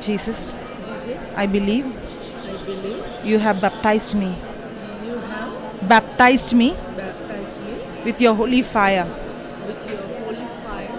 Jesus, Jesus, Jesus, I believe I believe you have baptized me. you have Baptized me baptized me with your holy fire. with your holy fire.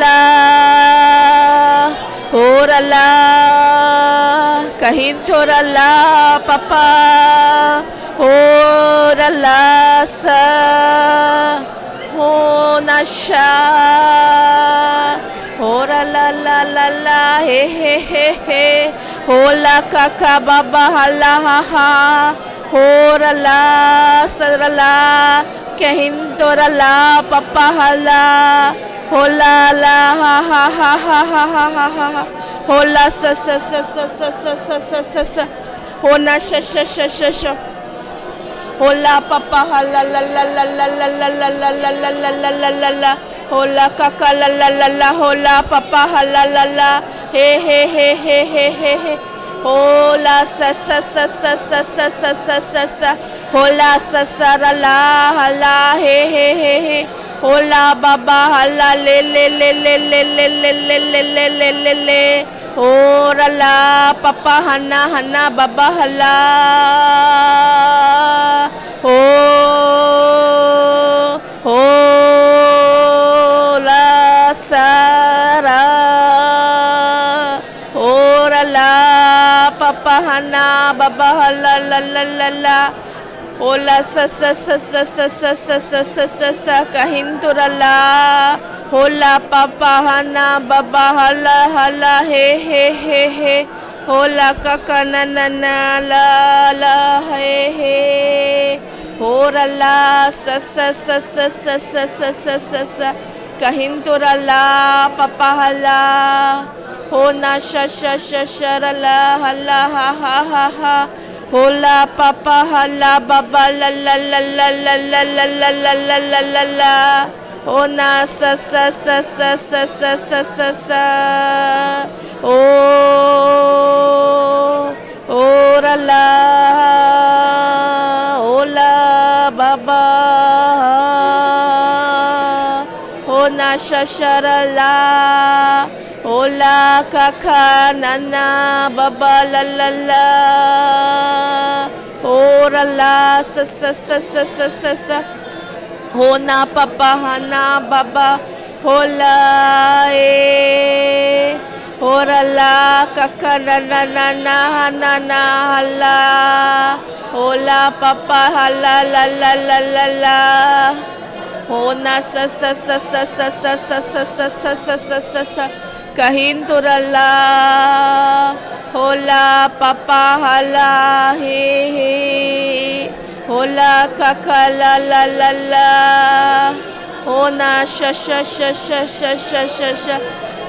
Ora la, kahintora la papa. Ora la sa, hona sha. Ora la la la la he he he he. Hola kaka baba hala ha ha. Ora la sa la, kahintora la papa hala. Hola la ha ha ha ha ha ha ha ha. Hola sa sa sa sa sa sa sa sa sa sa. Hona sha sha sha sha sha. Hola papa hala la la la la la la la la la la la la la la la. Hola kaka la la la la. Hola papa hala la la. He he he he he he he. Hola sa sa sa sa sa sa sa sa sa sa. Hola sa sa ra la hala he he he he. Hola baba hala le le le le le le le le le le le le le. Ora la papa hana hana baba hala. Ho ho la sara. Ora la papa hana baba hala la la la la. Hola sa sa sa sa sa sa sa sa sa sa sa kahintura la. Hola papa hana baba hala hala he he he he. Hola kaka na na na la la he he. Hora la sa sa sa sa sa sa sa sa sa sa kahintura la papa hala. Hona sha sha sha sha ra la hala ha ha ha ha. Hola papa hala baba la la la la la la la la la la la la la. Ona sa sa sa sa sa sa sa sa sa. O ora la hola baba. Hona sha sha ra la. Hola kaka nana baba la la la. Ora la sa sa sa sa sa sa sa. Hona papa hana baba. Hola e. Ora la kaka nana nana hana na hala. Hola papa hala la la la la la. Hona sa sa sa sa sa sa sa sa sa sa sa sa sa sa. Kahintura la. Hola papa hala he he. Hola kaka la la la la. Hona sha sha sha sha sha sha sha sha.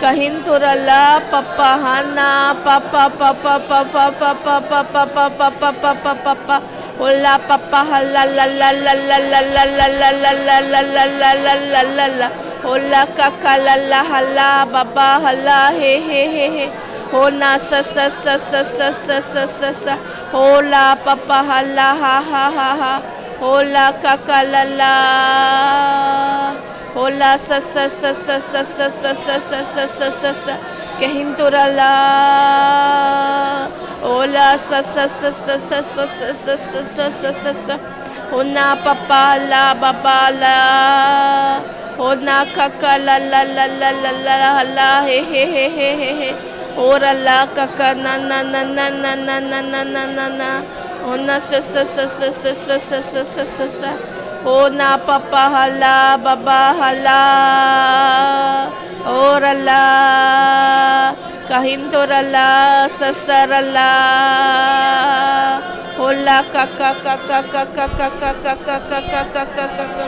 Kahintura la papa hana papa papa papa papa papa papa papa papa papa. Hola papa hala la la la la la la la la la la la la la la la la la. Hola kaka la la hala baba hala he he he he. Hona sa sa sa sa sa sa sa sa sa. Hola papa hala ha ha ha ha. Hola kaka la la. Hola sa sa sa sa sa sa sa sa sa sa sa sa sa. Kahintura la. Hola sa sa sa sa sa sa sa sa sa sa sa sa sa. Hona papa la baba la. Hona kaka la la la la la la la he he he he he he. Ora la kaka na na na na na na na na na na na. Hona sa sa sa sa sa sa sa sa sa sa sa. Hona papa hala baba hala. Ora la. Kahintora la sasara la. Hola kaka kaka kaka kaka kaka kaka kaka kaka.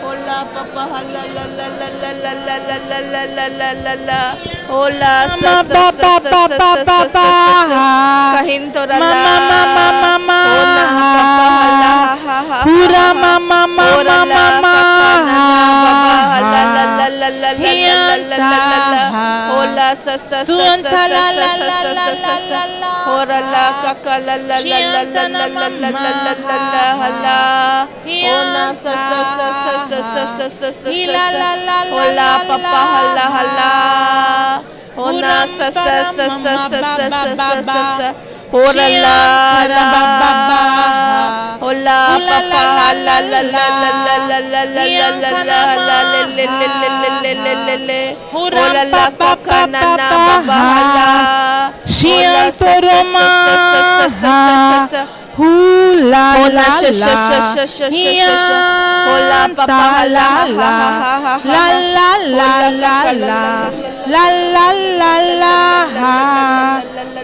Hola papa hala la la la la la la la la la la la la la. Hola sa sa sa sa sa sa sa sa sa. Kahintora la. Mama mama mama. Hola papa hala ha ha. Pura mama mama mama. Baba hala la la la la la la la la la la. Hola sa sa sa sa sa sa sa sa sa sa. Ora la kaka la la la la la la la la la la la la hala. Ona sa sa sa sa sa sa sa sa sa sa sa. Hola papa hala hala. Ona sa sa sa sa sa sa sa sa sa sa. Ora la la. Hola papa la la la la la la la la la la la la le le le le le. le le le le. Huram Ola la pa ka pa ka pa na pa na pa ba ba ha. la. Ola sa sa sa sa sa sa sa sa sa. Hu la Hola la sha sha la. sha sha sha sha sha sha. Hola pa pa Yanta la la ha la. ha ha ha ha La ha. la la Hola la ka ka la la. la la La la la la ha.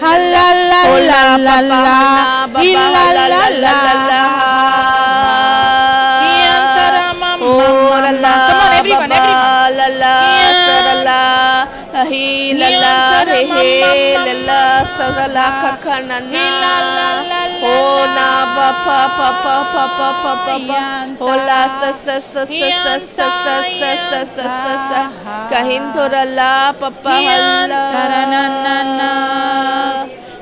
Ha la la Hola la la pa pa la. ha na ba Hi ba la la la la la la la la ha. Yantara ma ma Oh ma la ma. la Come on, ba everyone, ba everyone. la la sa la la hi la la Yantara he ma he ma ma la ma la sa la la ma. ka ka na Hi na la la la la oh la. na ba pa pa pa pa pa pa pa pa oh la sa Yanta. sa sa sa sa sa Yanta sa sa sa sa sa sa yanta. kahintora la pa pa ha la Yantara na na na.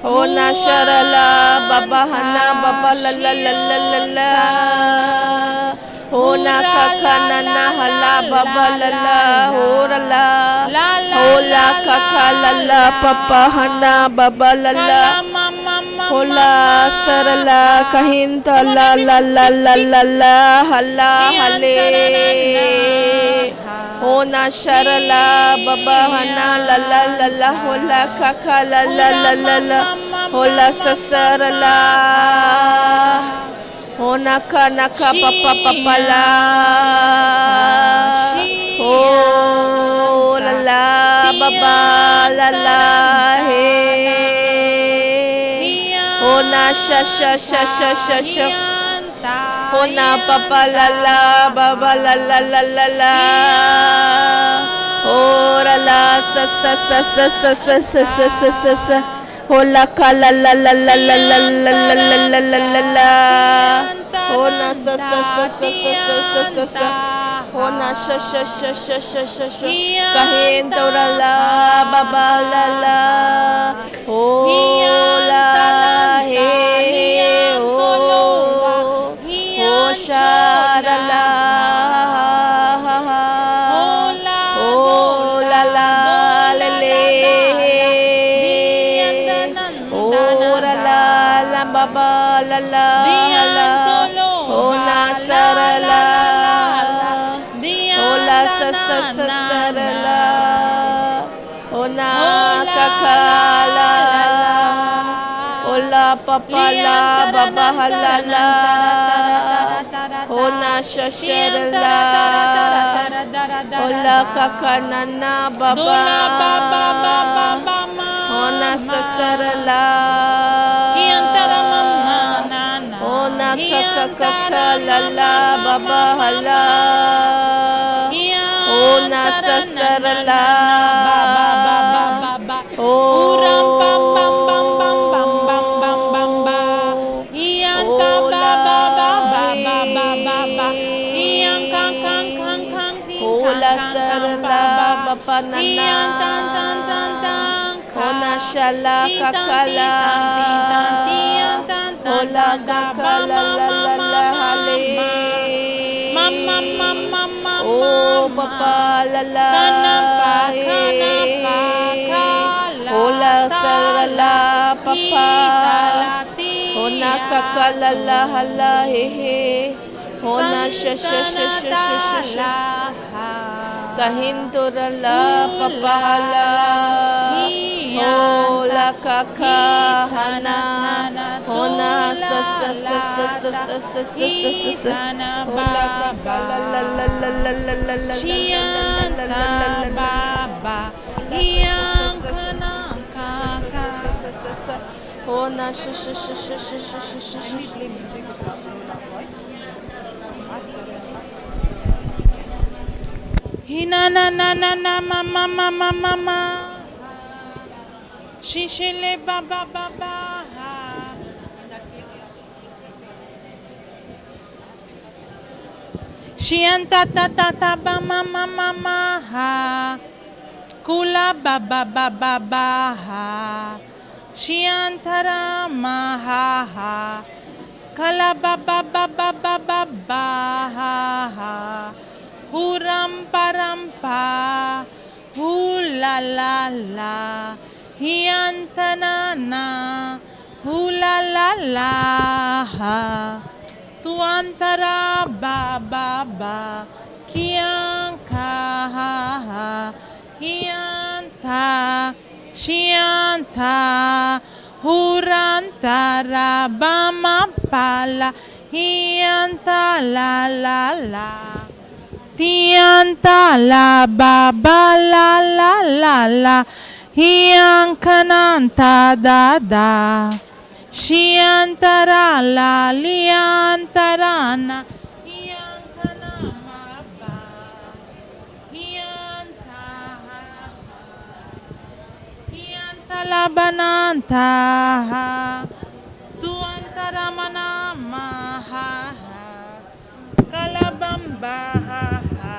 oh na shara la ba ba ha na ba ba la la la la la la oh na Hura ka ka la na la na ha la la ba la ba la la la la. ho ra la La la ho la la ka la ka la la pa la. pa ha na ba ba la la Kala ma ma ma ho ma la ma sa ra la ha. ka hin ta Come on, la la everyone, la speak, la speak. la la ha la ha le Yantara na na ha. ho na sha ra la ba ba ha na la la la la ho la Yanta. ka ka la la Hura la ma la la ma ma ho ma la ma sa ma sa ra ma la ha. ho na ka na ka pa pa pa pa la Shianta, ho la shianta, la ba ba la la he ho na sha sha sha sha sha sha hianta, ho na pa pa la la ba ba la la la la la ho ra la sa sa sa sa sa sa sa sa sa sa sa ho la ka la la la la la la la la la la la la la ho na sa sa sa sa sa sa sa sa sa ho na sha sha sha sha sha sha sha kahin taura la ba ba la la ho la he ho ho sha la la ho la la le le ho la la la ba ba la la la ho na sa ra la ho la sa sa sa sa ra la ho na ka ka la ho la pa pa la ba ba ha la la ho na sha sha ra la ho la ka ka na na ba ba ho na sa sa ra la ho na ka ka ka ka la la ba ba ha la ho na sa sa ra la ho ho la he ho la sa ra la ba pa na na ho na sha la ka ka la ho la ka ka la la la la ha le oh papa la la he ho la sa ra la papa ho na ka ka la la ha la he he ho na sha sha sha sha sha sha sha kahin to ra la papa ha la ho la ka ka ha na ho na sa sa sa sa sa sa sa sa sa sa sa ho la ka ka la la la la la la la la la la la la la la la sa sa sa ho na sha sha sha sha sha sha sha sha sha Hina na na na na ma ma ma ma ma ma. Shishile ba ba ba ba ha. Shianta ta ta ta ba ma ma ma ma ha. Kula ba ba ba ba ba ha. Shiantara ma ha ha. Kala ba ba ba ba ba ba ba ha ha. Huram param pa. Hula la la. Hiantana na. Hula la la ha. Tuantara ba ba ba. Kiang ka ha. ha Hianta Shianta Huranta Rabama Pala Hianta la la la Tianta la ba ba la la la la Hiankananta da da Shiantara la liantarana Hiankana ma ba Hianta ha Hianta la bananta ha Tuantara mana ma ha ha Kalabamba ha ha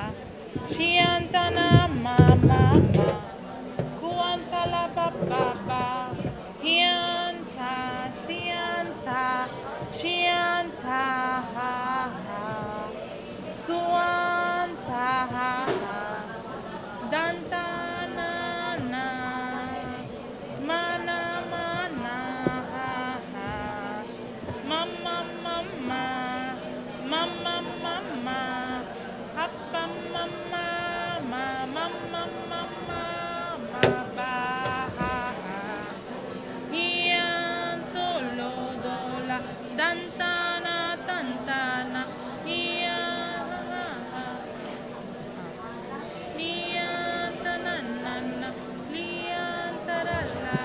Shiantana ma ma ma Kuanta la ba ba ba Hianta sianta Shianta ha ha Suanta ha ha Danta na na Mana mana ha ha Mama mama Mama mama Happa mama ma mama mama ma ba ha ha Ian solo dola dantana tantana Ian ha ha Lian tananana Lian tarala.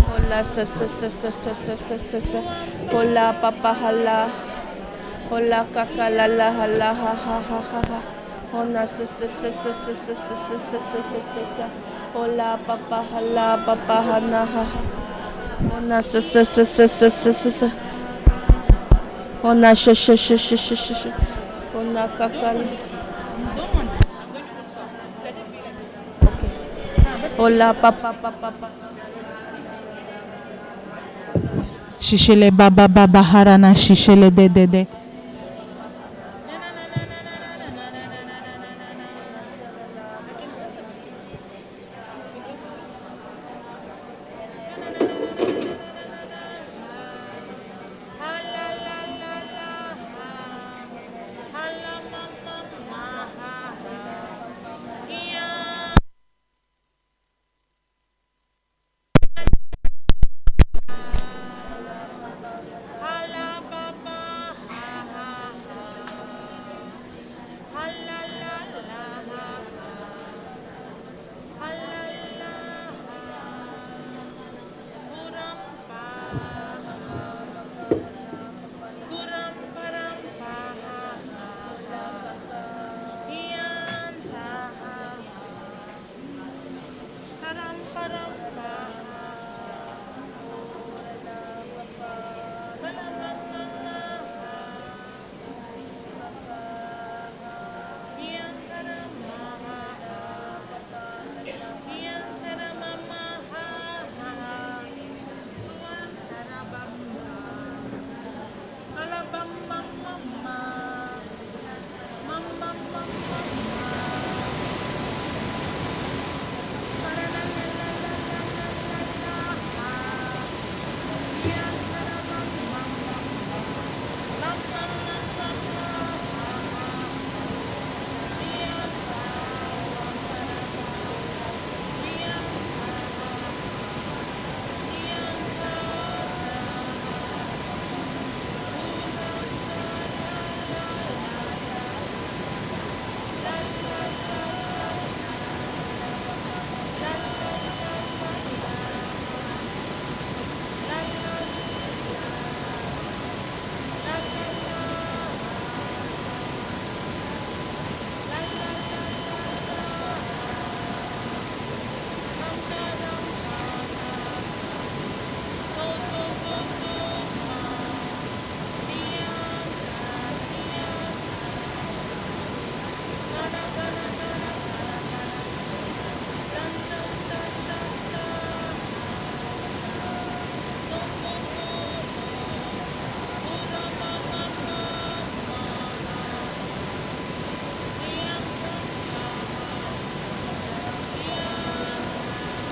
Hola sa sa sa sa sa sa sa sa sa. Hola papahala. Hola kakalala hala ha ha ha ha ha. Hola sa sa sa sa sa sa sa sa sa sa sa sa sa. Hola papahala papahana ha ha. Hola sa sa sa sa sa sa sa sa. Hola sha sha sha sha sha sha sha. Hola kakala. Okay. Hola papa papa papa. Shishele baba baba harana shishele de de de.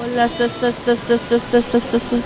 Hola sa sa sa sa sa sa sa sa sa.